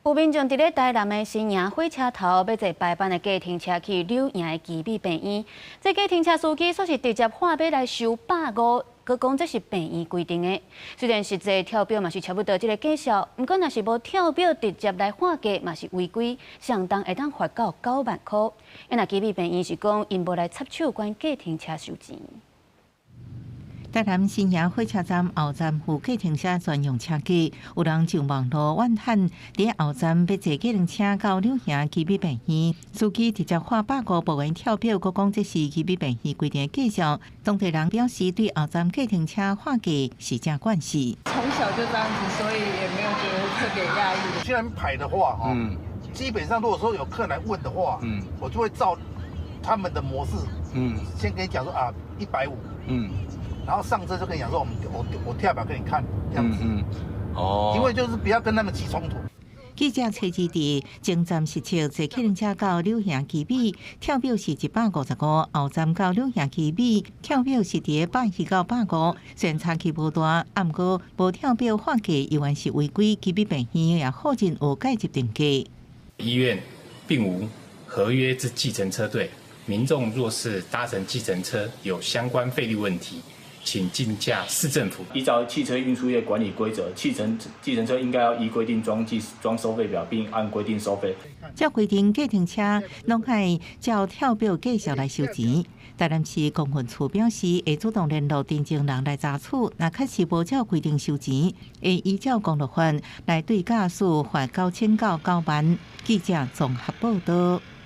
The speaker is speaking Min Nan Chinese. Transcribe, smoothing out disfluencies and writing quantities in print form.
有民眾佇咧台南的新營火車頭，欲坐排班的計程車去柳營的旗美病院。這計程車司機煞是直接喊馬來收百五，閣講這是病院規定的。雖然實際跳表嘛是差不多這个價數，毋過若是無跳表直接來喊價嘛是違規，相當會當罰到9萬箍。啊，若旗美病院是講𪜶無來插手管計程車收錢。台南新營火車站後站有計程車專用車格，有人上網路怨嘆，佇後站欲坐計程車到柳營旗美病院，司機直接喊百五無緣跳表，閣講這是旗美病院規定的價數。當地人表示對後站計程車喊價是誠慣勢。從小就這樣子，所以也沒有覺得特別訝異。既然排的話，基本上如果說有客人來問的話，我就會照他們的模式，先跟你講說啊，150，然後上車就跟你講說，我跳表給你看，這樣子，因為就是不要跟他們起衝突。記者揣二佇前站實測坐計程車到柳營旗美，跳表是155；後站到柳營旗美，跳表是佇120到150。雖然差距無大，毋過無跳表喊價依然是違規。旗美病院也否認有介入定價。醫院並無合約之計程車隊，民眾若是搭乘計程車有相關費率問題，請徑駕市政府。依照汽車運輸業管理規則，計程車應該要依規定裝計裝收費表，並按規定收費。照規定，計程車攏愛照跳表價數來收錢。台南市公運處表示，會主動聯絡陳情人來查處，若確實無照規定收錢，會依照公路法來對駕駛罰9千到9萬。記者綜合報道。